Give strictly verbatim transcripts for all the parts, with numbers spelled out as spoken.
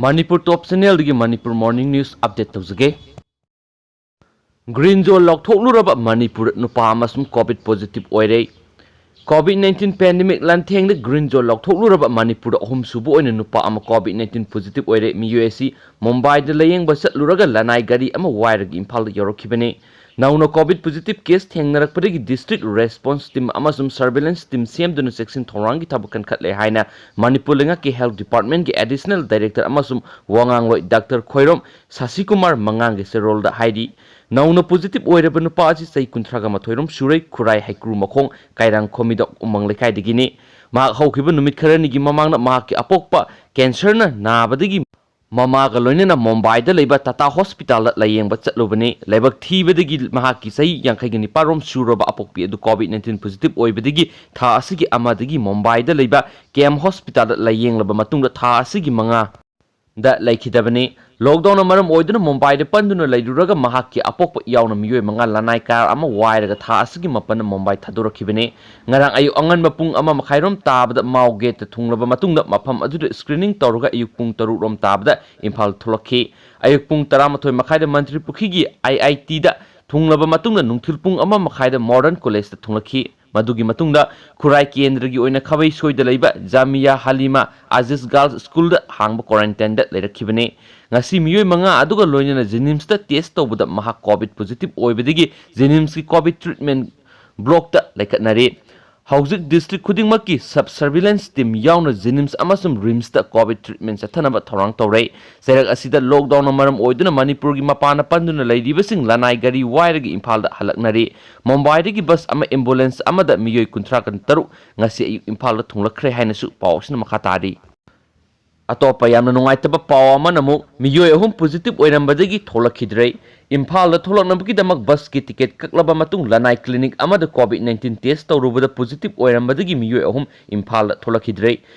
Manipur top ꯆꯦꯅꯦꯜꯗꯒꯤ Manipur morning news update ꯇꯧꯖꯒꯦ꯫ Green zone ꯂꯧꯊꯣꯛꯂꯨꯔꯕ ꯃꯅꯤꯄꯨꯔ ꯅꯨꯄꯥ ꯑꯃꯁꯨꯡ ꯀꯣꯚꯤꯗ ꯄꯣꯖꯤꯇꯤꯚ ꯑꯣꯏꯔꯦ꯫ ꯀꯣꯚꯤꯗ ꯅꯥꯏꯟꯇꯤꯟ ꯄꯦꯟꯗꯦꯃꯤꯛ ꯂꯥꯟꯊꯦꯡꯗ ꯒ꯭ꯔꯤꯟ ꯖꯣꯟ ꯂꯧꯊꯣꯛꯂꯨꯔꯕ ꯃꯅꯤꯄꯨꯔꯗ ꯑꯍꯨꯝꯁꯨꯕ ꯑꯣꯏꯅ ꯅꯨꯄꯥ ꯑꯃ ꯀꯣꯚꯤꯗ ꯅꯥꯏꯟꯇꯤꯟ ꯄꯣꯖꯤꯇꯤꯚ ꯑꯣꯏꯔꯦ꯫ ꯃꯤꯑꯣꯏ ꯑꯁꯤ ꯃꯨꯝꯕꯥꯏꯗ ꯂꯥꯌꯦꯡꯕ ꯆꯠꯂꯨꯔꯒ ꯂꯅꯥꯏ ꯒꯥꯔꯤ ꯑꯃ ꯋꯥꯏꯔꯒ ꯏꯝꯐꯥꯜꯗ ꯌꯧꯔꯛꯈꯤꯕꯅꯤ꯫ ꯅꯧꯅ ꯀꯣꯚꯤꯗ ꯄꯣꯖꯤꯇꯤꯚ ꯀꯦꯁ ꯊꯦꯡꯅꯔꯛꯄꯗꯒꯤ ꯗꯤꯁꯇ꯭ꯔꯤꯛ ꯔꯦꯁꯄꯣꯟꯁ ꯇꯤꯝ ꯑꯃꯁꯨꯡ ꯁꯔꯚꯦꯂꯦꯟꯁ ꯇꯤꯝ ꯁꯦꯝꯗꯨꯅ ꯆꯦꯛꯁꯤꯟ ꯊꯧꯔꯥꯡꯒꯤ ꯊꯕꯛ ꯀꯟꯈꯠꯂꯦ ꯍꯥꯏꯅ ꯃꯅꯤꯄꯨꯔ ꯂꯩꯉꯥꯛꯀꯤ ꯍꯦꯜꯊ ꯗꯤꯄꯥꯔꯠꯃꯦꯟꯒꯤ ꯑꯦꯗꯤꯁꯅꯦꯜ ꯗꯥꯏꯔꯦꯛꯇꯔ ꯑꯃꯁꯨꯡ ꯋꯥꯉꯥꯡꯂꯣꯏ ꯗꯥꯛꯇꯔ ꯈꯣꯏꯔꯣꯝ ꯁꯥꯁꯤꯀꯨꯃꯥꯔ ꯃꯉꯥꯡꯒꯤ ꯆꯦꯔꯣꯜꯗ ꯍꯥꯏꯔꯤ꯫ ꯅꯧꯅ ꯄꯣꯖꯤꯇꯤꯚ ꯑꯣꯏꯔꯕ ꯅꯨꯄꯥ ꯑꯁꯤ ꯆꯍꯤ ꯀꯨꯟꯊ꯭ꯔꯥꯒ ꯃꯥꯊꯣꯏ ꯔꯣꯝ ꯁꯨꯔꯦ, ꯈꯨꯔꯥꯏ ꯍꯩꯀ꯭ꯔꯨ ꯃꯈꯣꯡ ꯀꯥꯏꯔꯥꯡ ꯈꯣꯝꯃꯤꯗꯣꯛ ꯎꯃꯪ ꯂꯩꯀꯥꯏꯗꯒꯤꯅꯤ꯫ ꯃꯍꯥꯛ ꯍꯧꯈꯤꯕ ꯅꯨꯃꯤꯠ ꯈꯔꯅꯤꯒꯤ ꯃꯃꯥꯡꯗ ꯃꯍꯥꯛꯀꯤ ꯑꯄꯣꯛꯄ ꯀꯦꯟꯁꯔꯅ ꯅꯥꯕꯗꯒꯤ ꯃꯃꯥꯒ ꯂꯣꯏꯅꯅ ꯃꯨꯝꯕꯥꯏꯗ ꯂꯩꯕ ꯇꯥꯇꯥ ꯍꯣꯁꯄꯤꯇꯥꯜꯗ ꯂꯥꯌꯦꯡꯕ ꯆꯠꯂꯨꯕꯅꯤ꯫ ꯂꯥꯏꯕꯛ ꯊꯤꯕꯗꯒꯤ ꯃꯍꯥꯛꯀꯤ ꯆꯍꯤ ꯌꯥꯡꯈꯩꯒ ꯅꯤꯄꯥꯜ ꯔꯣꯝ ꯁꯨꯔꯕ ꯑꯄꯣꯛꯄꯤ ꯑꯗꯨ ꯀꯣꯚꯤꯗ ꯅꯥꯏꯟꯇꯤꯟ ꯄꯣꯖꯤꯇꯤꯚ ꯑꯣꯏꯕꯗꯒꯤ ꯊꯥ ꯑꯁꯤꯒꯤ ꯑꯃꯗꯒꯤ ꯃꯨꯝꯕꯥꯏꯗ ꯂꯩꯕ ꯀꯦꯝ ꯍꯣꯁꯄꯤꯇꯥꯜꯗ ꯂꯥꯌꯦꯡꯂꯕ ꯃꯇꯨꯡꯗ ꯊꯥ ꯑꯁꯤꯒꯤ ꯃꯉꯥ ꯗ ꯂꯩꯈꯤꯗꯕꯅꯤ꯫ ꯂꯣꯛꯗꯥꯎꯟꯅ ꯃꯔꯝ ꯑꯣꯏꯗꯨꯅ ꯃꯨꯝꯕꯥꯏꯗ ꯄꯟꯗꯨꯅ ꯂꯩꯔꯨꯔꯒ ꯃꯍꯥꯛꯀꯤ ꯑꯄꯣꯛꯄ ꯌꯥꯎꯅ ꯃꯤꯑꯣꯏ ꯃꯉꯥ ꯂꯅꯥꯏ ꯀꯥꯔ ꯑꯃ ꯋꯥꯏꯔꯒ ꯊꯥ ꯑꯁꯤꯒꯤ ꯃꯥꯄꯟꯗ ꯃꯨꯝꯕꯥꯏ ꯊꯥꯗꯣꯔꯛꯈꯤꯕꯅꯤ꯫ ꯉꯔꯥꯡ ꯑꯌꯨꯛ ꯑꯉꯟꯕ ꯄꯨꯡ ꯑꯃ ꯃꯈꯥꯏꯔꯣꯝ ꯇꯥꯕꯗ ꯃꯥꯎ ꯒꯦꯠꯇ ꯊꯨꯡꯂꯕ ꯃꯇꯨꯡꯗ ꯃꯐꯝ ꯑꯗꯨꯗ ꯁ꯭ꯀ꯭ꯔꯤꯅꯤꯡ ꯇꯧꯔꯒ ꯑꯌꯨꯛ ꯄꯨꯡ ꯇꯔꯨꯛ ꯔꯣꯝ ꯇꯥꯕꯗ ꯏꯝꯐꯥꯜ ꯊꯣꯛꯂꯛꯈꯤ꯫ ꯑꯌꯨꯛ ꯄꯨꯡ ꯇꯔꯥꯃꯥꯊꯣꯏ ꯃꯈꯥꯏꯗ ꯃꯟꯇ꯭ꯔꯤ ꯄꯨꯈ꯭ꯔꯤꯒꯤ ꯑꯥꯏ ꯑꯥꯏ ꯇꯤꯗ ꯊꯨꯡꯂꯕ ꯃꯇꯨꯡꯗ ꯅꯨꯡꯊꯤꯜ ꯄꯨꯡ ꯑꯃ ꯃꯈꯥꯏꯗ ꯃꯣꯗꯔꯟ ꯀꯣꯂꯦꯖꯇ ꯊꯨꯡꯂꯛꯈꯤ꯫ ꯃꯗꯨꯒꯤ ꯃꯇꯨꯡꯗ ꯈꯨꯔꯥꯏ ꯀꯦꯟꯗ꯭ꯔꯒꯤ ꯑꯣꯏꯅ ꯈꯥꯕꯩꯁꯣꯏꯗ ꯂꯩꯕ ꯖꯥꯃꯤꯌꯥ ꯍꯂꯤꯃꯥ ꯑꯖꯤꯖ ꯒꯥꯔꯜꯁ ꯁ꯭ꯀꯨꯜꯗ ꯍꯥꯡꯕ ꯀ꯭ꯋꯥꯔꯦꯟꯇꯥꯏꯟꯗ ꯂꯩꯔꯛꯈꯤꯕꯅꯤ꯫ ꯉꯁꯤ ꯃꯤꯑꯣꯏ ꯃꯉꯥ ꯑꯗꯨꯒ ꯂꯣꯏꯅꯅ ꯖꯦꯅꯤꯝꯁꯇ ꯇꯦꯁ ꯇꯧꯕꯗ ꯃꯍꯥꯛ ꯀꯣꯚꯤꯗ ꯄꯣꯖꯤꯇꯤꯚ ꯑꯣꯏꯕꯗꯒꯤ ꯖꯦꯅꯤꯝꯁꯀꯤ ꯀꯣꯚꯤꯗ ꯇ꯭ꯔꯤꯠꯃꯦꯟ ꯕ꯭ꯂꯣꯛꯇ ꯂꯩꯈꯠꯅꯔꯤ꯫ ꯍꯧꯖꯤꯛ ꯗꯤꯁꯇ꯭ꯔꯤꯛ ꯈꯨꯗꯤꯡꯃꯛꯀꯤ ꯁꯕ ꯁꯔꯚꯤꯂꯦꯟꯁ ꯇꯤꯝ ꯌꯥꯎꯅ ꯖꯦꯅꯤꯝꯁ ꯑꯃꯁꯨꯡ ꯔꯤꯝꯁꯇ ꯀꯣꯚꯤꯗ ꯇ꯭ꯔꯤꯠꯃꯦꯟ ꯆꯠꯊꯅꯕ ꯊꯧꯔꯥꯡ ꯇꯧꯔꯦ꯫ ꯆꯩꯔꯛ ꯑꯁꯤꯗ ꯂꯣꯛꯗꯥꯎꯟꯅ ꯃꯔꯝ ꯑꯣꯏꯗꯨꯅ ꯃꯅꯤꯄꯨꯔꯒꯤ ꯃꯄꯥꯟꯗ ꯄꯟꯗꯨꯅ ꯂꯩꯔꯤꯕꯁꯤꯡ ꯂꯅꯥꯏ ꯒꯥꯔꯤ ꯋꯥꯏꯔꯒ ꯏꯝꯐꯥꯜꯗ ꯍꯜꯂꯛꯅꯔꯤ꯫ ꯃꯨꯝꯕꯥꯏꯗꯒꯤ ꯕꯁ ꯑꯃ ꯑꯦꯝꯕꯨꯂꯦꯟꯁ ꯑꯃꯗ ꯃꯤꯑꯣꯏ ꯀꯨꯟꯊ꯭ꯔꯥ ꯇꯔꯨꯛ ꯉꯁꯤ ꯑꯌꯨꯛ ꯏꯝꯐꯥꯜꯗ ꯊꯨꯡꯂꯛꯈ꯭ꯔꯦ ꯍꯥꯏꯅꯁꯨ ꯄꯥꯎ ꯑꯁꯤꯅ ꯃꯈꯥ ꯇꯥꯔꯤ꯫ ꯑꯇꯣꯞꯄ ꯌꯥꯝꯅ ꯅꯨꯡꯉꯥꯏꯇꯕ ꯄꯥꯎ ꯑꯃꯅ ꯑꯃꯨꯛ ꯃꯤꯑꯣꯏ ꯑꯍꯨꯝ ꯄꯣꯖꯤꯇꯤꯚ ꯑꯣꯏꯔꯝꯕꯗꯒꯤ ꯊꯣꯛꯂꯛꯈꯤꯗ꯭ꯔꯦ꯫ ꯏꯝꯐꯥꯜꯗ ꯊꯣꯛꯂꯛꯅꯕꯒꯤꯗꯃꯛ ꯕꯁꯀꯤ ꯇꯤꯀꯦꯠ ꯀꯛꯂꯕ ꯃꯇꯨꯡ ꯂꯅꯥꯏ ꯀ꯭ꯂꯤꯅꯤꯛ ꯑꯃꯗ ꯀꯣꯚꯤꯗ ꯅꯥꯏꯟꯇꯤꯟ ꯇꯦꯁ ꯇꯧꯔꯨꯕꯗ ꯄꯣꯖꯤꯇꯤꯚ ꯑꯣꯏꯔꯝꯕꯗꯒꯤ ꯃꯤꯑꯣꯏ ꯑꯍꯨꯝ ꯏꯝꯐꯥꯜꯗ ꯊꯣꯛꯂꯛꯈꯤꯗ꯭ꯔꯦ꯫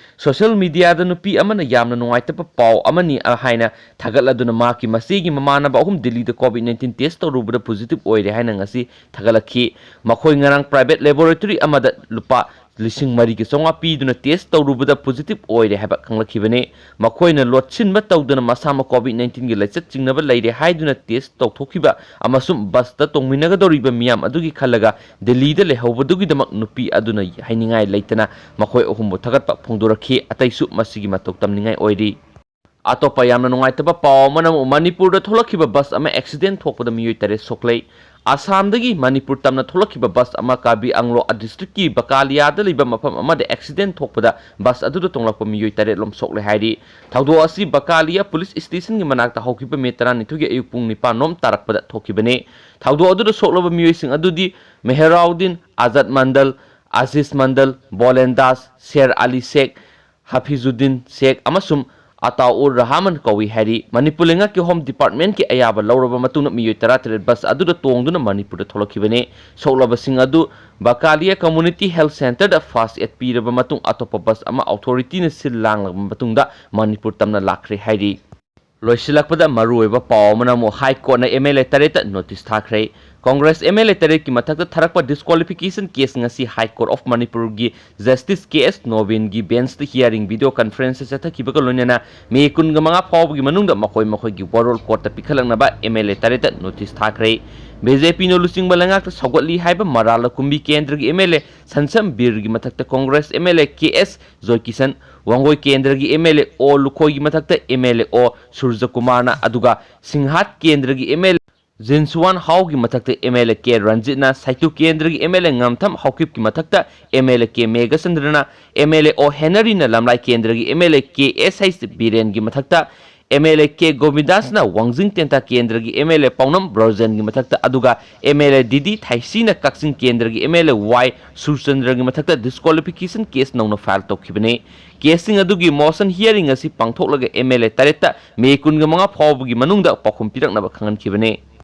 ꯁꯣꯁꯤꯌꯦꯜ ꯃꯤꯗꯤꯌꯥꯗ ꯅꯨꯄꯤ ꯑꯃꯅ ꯌꯥꯝꯅ ꯅꯨꯡꯉꯥꯏꯇꯕ ꯄꯥꯎ ꯑꯃꯅꯤ ꯍꯥꯏꯅ ꯊꯥꯒꯠꯂꯗꯨꯅ ꯃꯍꯥꯛꯀꯤ ꯃꯆꯦꯒꯤ ꯃꯃꯥꯟꯅꯕ ꯑꯍꯨꯝ ꯗꯤꯜꯂꯤꯗ ꯀꯣꯚꯤꯗ ꯅꯥꯏꯟꯇꯤꯟ ꯇꯦꯁ ꯇꯧꯔꯨꯕꯗ ꯄꯣꯖꯤꯇꯤꯚ ꯑꯣꯏꯔꯦ ꯍꯥꯏꯅ ꯉꯁꯤ ꯊꯥꯒꯠꯂꯛꯈꯤ꯫ ꯃꯈꯣꯏ ꯉꯔꯥꯡ ꯄ꯭ꯔꯥꯏꯚꯦꯠ ꯂꯦꯕꯣꯔꯦꯇꯣꯔꯤ ꯑꯃꯗ ꯂꯨꯄꯥ ꯂꯤꯁꯤꯡ ꯃꯔꯤꯒ ꯆꯥꯝꯃꯉꯥ ꯄꯤꯗꯨꯅ ꯇꯦꯁ ꯇꯧꯔꯨꯕꯗ ꯄꯣꯖꯤꯇꯤꯚ ꯑꯣꯏꯔꯦ ꯍꯥꯏꯕ ꯈꯪꯂꯛꯈꯤꯕꯅꯤ꯫ ꯃꯈꯣꯏꯅ ꯂꯣꯠꯁꯤꯟꯕ ꯇꯧꯗꯅ ꯃꯁꯥꯃꯛ ꯀꯣꯚꯤꯗ ꯅꯥꯏꯟꯇꯤꯟꯒꯤ ꯂꯥꯏꯆꯠ ꯆꯤꯡꯅꯕ ꯂꯩꯔꯦ ꯍꯥꯏꯗꯨꯅ ꯇꯦꯁ ꯇꯧꯊꯣꯛꯈꯤꯕ ꯑꯃꯁꯨꯡ ꯕꯁꯇ ꯇꯣꯡꯃꯤꯟꯅꯒꯗꯧꯔꯤꯕ ꯃꯤꯌꯥꯝ ꯑꯗꯨꯒꯤ ꯈꯜꯂꯒ ꯗꯤꯜꯂꯤꯗ ꯂꯩꯍꯧꯕꯗꯨꯒꯤꯗꯃꯛ ꯅꯨꯄꯤ ꯑꯗꯨꯅ ꯍꯥꯏꯅꯤꯡꯉꯥꯏ ꯂꯩꯇꯅ ꯃꯈꯣꯏ ꯑꯍꯨꯝꯕꯨ ꯊꯥꯒꯠꯄ ꯐꯣꯡꯗꯣꯔꯛꯈꯤ꯫ ꯑꯇꯩꯁꯨ ꯃꯁꯤꯒꯤ ꯃꯇꯧ ꯇꯝꯅꯤꯡꯉꯥꯏ ꯑꯣꯏꯔꯤ꯫ ꯑꯇꯣꯞꯄ ꯌꯥꯝꯅ ꯅꯨꯡꯉꯥꯏꯇꯕ ꯄꯥꯎ ꯑꯃꯅ ꯑꯃꯨꯛ ꯃꯅꯤꯄꯨꯔꯗ ꯊꯣꯛꯂꯛꯈꯤꯕ ꯕꯁ ꯑꯃ ꯑꯦꯛꯁꯤꯗꯦꯟ ꯊꯣꯛꯄꯗ ꯃꯤꯑꯣꯏ ꯇꯔꯦꯠ ꯁꯣꯛꯂꯦ꯫ ꯑꯁꯥꯝꯗꯒꯤ ꯃꯅꯤꯄꯨꯔ ꯇꯝꯅ ꯊꯣꯛꯂꯛꯈꯤꯕ ꯕꯁ ꯑꯃ ꯀꯥꯔꯕꯤ ꯑꯪꯂꯣꯡ ꯗꯤꯁꯇ꯭ꯔꯤꯛꯀꯤ ꯕꯀꯥꯂꯤꯌꯥꯗ ꯂꯩꯕ ꯃꯐꯝ ꯑꯃꯗ ꯑꯦꯛꯁꯤꯗꯦꯟ ꯊꯣꯛꯄꯗ ꯕꯁ ꯑꯗꯨꯗ ꯇꯣꯡꯂꯛꯄ ꯃꯤꯑꯣꯏ ꯇꯔꯦꯠ ꯂꯣꯝ ꯁꯣꯛꯂꯦ ꯍꯥꯏꯔꯤ꯫ ꯊꯧꯗꯣꯛ ꯑꯁꯤ ꯕꯀꯥꯂꯤꯌꯥ ꯄꯨꯂꯤꯁ ꯁ꯭ꯇꯦꯁꯟꯒꯤ ꯃꯅꯥꯛꯇ ꯍꯧꯈꯤꯕ ꯃꯦ ꯇꯔꯥꯅꯤꯊꯣꯏꯒꯤ ꯑꯌꯨꯛ ꯄꯨꯡ ꯅꯤꯄꯥꯟ ꯂꯣꯝ ꯇꯥꯔꯛꯄꯗ ꯊꯣꯛꯈꯤꯕꯅꯤ꯫ ꯊꯧꯗꯣꯛ ꯑꯗꯨꯗ ꯁꯣꯛꯂꯕ ꯃꯤꯑꯣꯏꯁꯤꯡ ꯑꯗꯨꯗꯤ ꯃꯦꯍꯔꯥꯎꯗꯤꯟ ꯑꯖꯥꯗ ꯃꯟꯗꯜ, ꯑꯥꯖꯤꯁ ꯃꯟꯗꯜ, ꯕꯣꯂꯦꯟ ꯗꯥꯁ, ꯁꯦꯔ ꯑꯂꯤ ꯁꯦꯈ, ꯍꯥꯐꯤꯖꯨꯗꯤꯟ ꯁꯦꯈ ꯑꯃꯁꯨꯡ ꯑꯇꯥꯎꯔ ꯔꯍꯃꯟ ꯀꯧꯏ ꯍꯥꯏꯔꯤ꯫ ꯃꯅꯤꯄꯨꯔ ꯂꯩꯉꯥꯛꯀꯤ ꯍꯣꯝ ꯗꯤꯄꯥꯔꯠꯃꯦꯟꯠꯀꯤ ꯑꯌꯥꯕ ꯂꯧꯔꯕ ꯃꯇꯨꯡꯗ ꯃꯤꯑꯣꯏ ꯇꯔꯥꯇꯔꯦꯠ ꯕꯁ ꯑꯗꯨꯗ ꯇꯣꯡꯗꯨꯅ ꯃꯅꯤꯄꯨꯔꯗ ꯊꯣꯛꯂꯛꯈꯤꯕꯅꯤ꯫ ꯁꯣꯛꯂꯕꯁꯤꯡ ꯑꯗꯨ ꯕꯀꯥꯂꯤꯌꯥ ꯀꯝꯃ꯭ꯌꯨꯅꯤꯇꯤ ꯍꯦꯜꯊ ꯁꯦꯟꯇꯔꯗ ꯐꯥꯔꯁ ꯑꯦꯗ ꯄꯤꯔꯕ ꯃꯇꯨꯡ ꯑꯇꯣꯞꯄ ꯕꯁ ꯑꯃ ꯑꯣꯊꯣꯔꯤꯇꯤꯅ ꯁꯤꯜ ꯂꯥꯡꯂꯕ ꯃꯇꯨꯡꯗ ꯃꯅꯤꯄꯨꯔ ꯇꯝꯅ ꯂꯥꯛꯈ꯭ꯔꯦ ꯍꯥꯏꯔꯤ꯫ ꯂꯣꯏꯁꯤꯜꯂꯛꯄꯗ ꯃꯔꯨꯑꯣꯏꯕ ꯄꯥꯎ ꯑꯃꯅ ꯑꯃꯨꯛ ꯍꯥꯏ ꯀꯣꯔꯠꯅ ꯑꯦꯝ ꯑꯦꯜ ꯑꯦ ꯇꯔꯦꯠꯇ ꯅꯣꯇꯤꯁ ꯊꯥꯈ꯭ꯔꯦ꯫ ꯀꯣꯡꯒ꯭ꯔꯦꯁ ꯑꯦꯝ ꯑꯦꯜ ꯑꯦ ꯇꯔꯦꯠꯀꯤ ꯃꯊꯛꯇ ꯊꯥꯔꯛꯄ ꯗꯤꯁꯀ꯭ꯋꯥꯂꯤꯐꯤꯀꯦꯁꯟ ꯀꯦꯁ ꯉꯁꯤ ꯍꯥꯏ ꯀꯣꯔꯠ ꯑꯣꯐ ꯃꯅꯤꯄꯨꯔꯒꯤ ꯖꯁꯇꯤꯁ ꯀꯦ ꯑꯦꯁ ꯅꯣꯕꯤꯟꯒꯤ ꯕꯦꯟꯁꯇ ꯍꯤꯌꯥꯔꯤꯡ ꯚꯤꯗꯤꯑꯣ ꯀꯟꯐꯔꯦꯟꯁꯇ ꯆꯠꯊꯈꯤꯕꯒ ꯂꯣꯏꯅꯅ ꯃꯦ ꯀꯨꯟꯒ ꯃꯉꯥ ꯐꯥꯎꯕꯒꯤ ꯃꯅꯨꯡꯗ ꯃꯈꯣꯏ ꯃꯈꯣꯏꯒꯤ ꯋꯥꯔꯣꯜ ꯀꯣꯔꯠꯇ ꯄꯤꯈꯠꯂꯛꯅꯕ ꯑꯦꯝ ꯑꯦꯜ ꯑꯦ ꯇꯔꯦꯠꯇ ꯅꯣꯇꯤꯁ ꯊꯥꯈ꯭ꯔꯦ꯫ ꯕꯤ ꯖꯦ ꯄꯤꯅ ꯂꯨꯆꯤꯡꯕ ꯂꯩꯉꯥꯛꯇ ꯁꯧꯒꯠꯂꯤ ꯍꯥꯏꯕ ꯃꯔꯥꯂ ꯀꯨꯝꯕꯤ ꯀꯦꯟꯗ꯭ꯔꯒꯤ ꯑꯦꯝ ꯑꯦꯜ ꯑꯦ ꯁꯟꯁꯝ ꯕꯤꯔꯒꯤ ꯃꯊꯛꯇ Congress M L A K S Joykishan, Wangoi ꯀꯦꯟꯗ꯭ꯔꯒꯤ ꯑꯦꯝ ꯑꯦꯜ ꯑꯦ ꯑꯣ ꯂꯨꯈꯣꯏꯒꯤ ꯃꯊꯛꯇ ꯑꯦꯝ ꯑꯦꯜ ꯑꯦ ꯑꯣ ꯁꯨꯔꯖꯀꯨꯃꯥꯔꯅ, ꯑꯗꯨꯒ ꯁꯤꯡꯍꯥꯠ ꯀꯦꯟꯗ꯭ꯔꯒꯤ ꯑꯦꯝ ꯑꯦꯜ ꯑꯦ ꯖꯤꯟꯁꯨꯋꯥꯟ ꯍꯥꯎꯒꯤ ꯃꯊꯛꯇ ꯑꯦꯝ ꯑꯦꯜ ꯑꯦ ꯀꯦ ꯔꯟꯖꯤꯠꯅ, ꯁꯥꯏꯇꯨ ꯀꯦꯟꯗ꯭ꯔꯒꯤ ꯑꯦꯝ ꯑꯦꯜ ꯑꯦ ꯉꯝꯊꯝ ꯍꯥꯎꯀꯤꯞꯀꯤ ꯃꯊꯛꯇ ꯑꯦꯝ ꯑꯦꯜ ꯑꯦ ꯀꯦ ꯃꯦꯘꯆꯟꯗ꯭ꯔꯅ, ꯑꯦꯝ ꯑꯦꯜ ꯑꯦ ꯑꯣ ꯍꯦꯅꯔꯤꯅ, ꯂꯝꯂꯥꯏ ꯀꯦꯟꯗ꯭ꯔꯒꯤ M L A K S H ꯕꯤꯔꯦꯟꯒꯤ ꯃꯊꯛꯇ ꯑꯦꯝ ꯑꯦꯜ ꯑꯦ ꯀꯦ ꯒꯣꯕꯤꯟꯗꯥꯁꯅ, ꯋꯥꯡꯖꯤꯡ ꯇꯦꯟꯊꯥ ꯀꯦꯟꯗ꯭ꯔꯒꯤ ꯑꯦꯝ ꯑꯦꯜ ꯑꯦ ꯄꯥꯎꯅꯝ ꯕ꯭ꯔꯣꯖꯦꯟꯒꯤ ꯃꯊꯛꯇ, ꯑꯗꯨꯒ ꯑꯦꯝ ꯑꯦꯜ ꯑꯦ ꯗꯤ ꯗꯤ ꯊꯥꯏꯁꯤꯅ ꯀꯛꯆꯤꯡ ꯀꯦꯟꯗ꯭ꯔꯒꯤ ꯑꯦꯝ ꯑꯦꯜ ꯑꯦ ꯋꯥꯏ ꯁꯨꯔꯆꯟꯗ꯭ꯔꯒꯤ ꯃꯊꯛꯇ ꯗꯤꯁꯀ꯭ꯋꯥꯂꯤꯐꯤꯀꯦꯁꯟ ꯀꯦꯁ ꯅꯧꯅ ꯐꯥꯏꯜ ꯇꯧꯈꯤꯕꯅꯤ꯫ ꯀꯦꯁꯁꯤꯡ ꯑꯗꯨꯒꯤ ꯃꯣꯁꯟ ꯍꯤꯌꯥꯔꯤꯡ ꯑꯁꯤ ꯄꯥꯡꯊꯣꯛꯂꯒ ꯑꯦꯝ ꯑꯦꯜ ꯑꯦ ꯇꯔꯦꯠꯇ ꯃꯦ ꯀꯨꯟꯒ ꯃꯉꯥ ꯐꯥꯎꯕꯒꯤ ꯃꯅꯨꯡꯗ ꯄꯥꯎꯈꯨꯝ ꯄꯤꯔꯛꯅꯕ ꯈꯪꯍꯟꯈꯤꯕꯅꯤ꯫